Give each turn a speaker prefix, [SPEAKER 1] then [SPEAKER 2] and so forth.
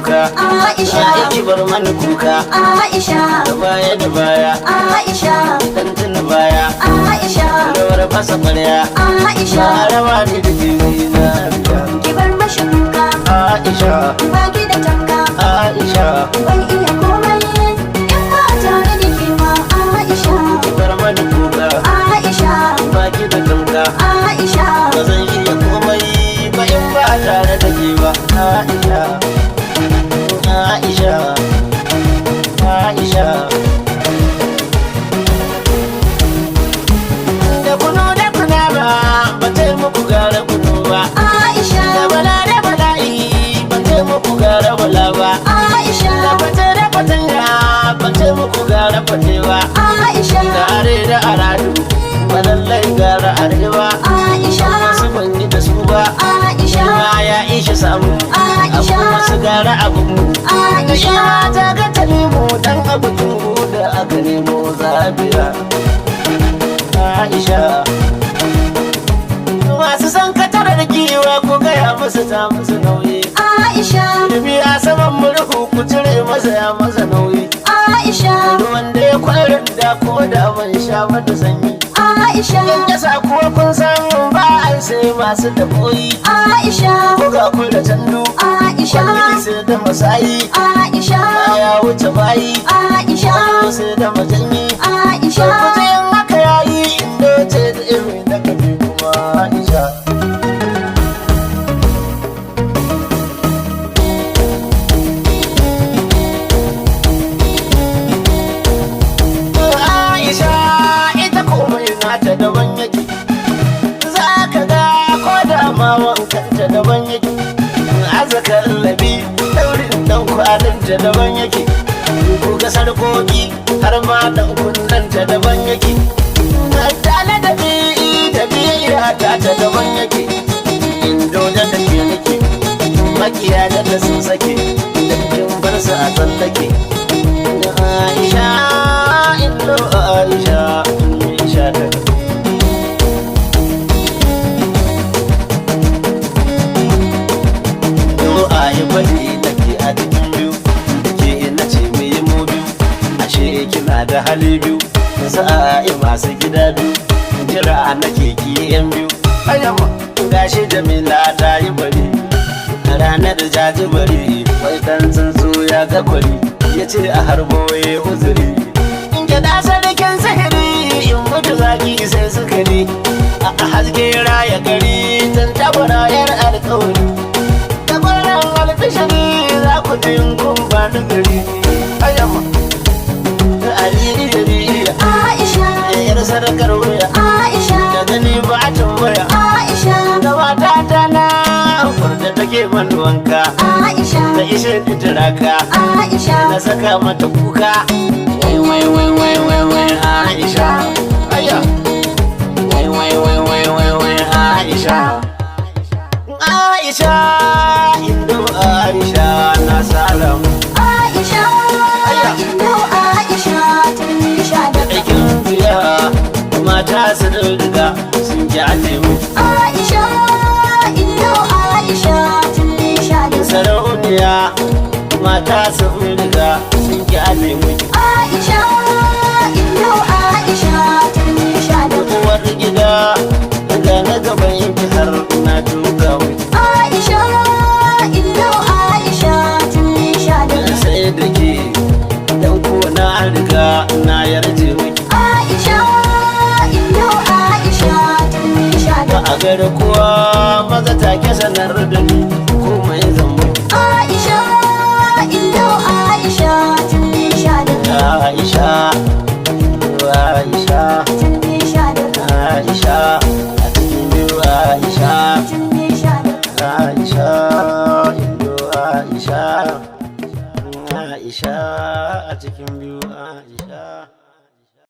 [SPEAKER 1] kuka.
[SPEAKER 2] Aisha.
[SPEAKER 1] Ki bar mani kuka.
[SPEAKER 2] Aisha.
[SPEAKER 1] Da baya da baya.
[SPEAKER 2] Aisha.
[SPEAKER 1] Dan tuna baya.
[SPEAKER 2] Aisha.
[SPEAKER 1] Rawar fasa kwarya.
[SPEAKER 2] Aisha.
[SPEAKER 1] Ba rawa ne da ke zinariya.
[SPEAKER 2] Ki bar mashi kuka.
[SPEAKER 1] Aisha.
[SPEAKER 2] Baki da tanka.
[SPEAKER 1] Aisha.
[SPEAKER 2] Ban iya komai in ba tare da ke ba. Aisha.
[SPEAKER 1] Ki bar mani kuka.
[SPEAKER 2] Aisha.
[SPEAKER 1] Baki da tamka.
[SPEAKER 2] Aisha.
[SPEAKER 1] Ba zan iya komai ba in ba tare da ke ba. Aisha. Aisha. Aisha. Da kunu da kuna ba, ba ta yi muku gara kunu ba.
[SPEAKER 2] Aisha.
[SPEAKER 1] Da bala da bala'i, ba ta yi muku gara bala ba.
[SPEAKER 2] Aisha.
[SPEAKER 1] Da fate da fatanya, ba ta yi muku gara fate ba.
[SPEAKER 2] Aisha.
[SPEAKER 1] Da are da aradu, ba lallai gara arewa.
[SPEAKER 2] Aisha.
[SPEAKER 1] Wasu ban yi da su ba,
[SPEAKER 2] Aisha.
[SPEAKER 1] ma ya ishe samu.
[SPEAKER 2] Aisha.
[SPEAKER 1] Abu wasu gara abun mu.
[SPEAKER 2] Aisha.
[SPEAKER 1] Ta ga ta nemo dan abu tungu da aka nemo zabiya. Aisha. Masu san katar da giwa ko gaya musu ta musu nauyi.
[SPEAKER 2] Aisha.
[SPEAKER 1] Ilimi a saman murhu ku cire masa ya masa nauyi.
[SPEAKER 2] Aisha.
[SPEAKER 1] Ruwan da ya kwarin da ko da ban sha mata sanyi.
[SPEAKER 2] Aisha.
[SPEAKER 1] Yasa kuwa kun san ba an sai masu taboyi.
[SPEAKER 2] Aisha.
[SPEAKER 1] Ko ga ku da tandu.
[SPEAKER 2] Aisha.
[SPEAKER 1] Kwalli sai da masayi.
[SPEAKER 2] Aisha.
[SPEAKER 1] Ya wuce bayi.
[SPEAKER 2] Aisha.
[SPEAKER 1] Sai da majanyi.
[SPEAKER 2] Aisha.
[SPEAKER 1] Kujin haka yayi indo ce da iri da kabi kuma Aisha. Aisha ita komai nata daban yake. Za ka ga ko da ma wankanta daban yake. Azakar labi daurin dan kwalinta daban yake. Ku ga sarkoki har ma dan kunnanta daban yake. Tale da bi da biyayya ta ta daban yake. Indo da take nake, makiya da ta sun sake, da kin bar su a tsallake. Aisha, Indo Aisha, Aisha ta. Du'a yi faɗi nake a cikin biyu, ke na ce mu yi mu biyu, ashe kina da hali biyu, sa'a masu gida biyu, jira nake ki yan biyu. Ayyama gashi Jamila ta yi bari, ranar jaji bari, wai dan tsuntsu ya ga kwari, ya ce a harbo ya uzuri. In gyaɗa sarkin sihiri, in mutu zaki sai sukari, a haske raya gari, tantabara yar alkawari. Tabaran alfishari za ku ji kun ba ni gari. Ayyama, aliri da riya,
[SPEAKER 2] Aisha.
[SPEAKER 1] yar sadakar wuya,
[SPEAKER 2] Aisha.
[SPEAKER 1] da gani ba a tambaya.
[SPEAKER 2] Aisha.
[SPEAKER 1] Da mata ta na da take man wanka,
[SPEAKER 2] Aisha.
[SPEAKER 1] ta ishe ni turaka,
[SPEAKER 2] Aisha.
[SPEAKER 1] na saka mata kuka. Wai wai wai wai wai wai Aisha. Ayya. Wai wai wai wai wai wai Aisha. Aisha, Indo Aisha na salam.
[SPEAKER 2] Aisha. Indo Aisha. Tunisha da
[SPEAKER 1] Aikin biya mata su riga sun ji mu.
[SPEAKER 2] Aisha. Indo Aisha. Tunisha da
[SPEAKER 1] Sarauniya mata su riga sun ji mu.
[SPEAKER 2] Aisha. Indo Aisha. Tunisha da
[SPEAKER 1] Uwar gida da na gaban yanki har na tuka mu.
[SPEAKER 2] Aisha. Indo Aisha. Tunisha da
[SPEAKER 1] Sai da ke dan ko na riga na yarje miki.
[SPEAKER 2] Aisha. Indo Aisha. Tunisha da
[SPEAKER 1] Ba a gari kuwa maza take sanar da ni komai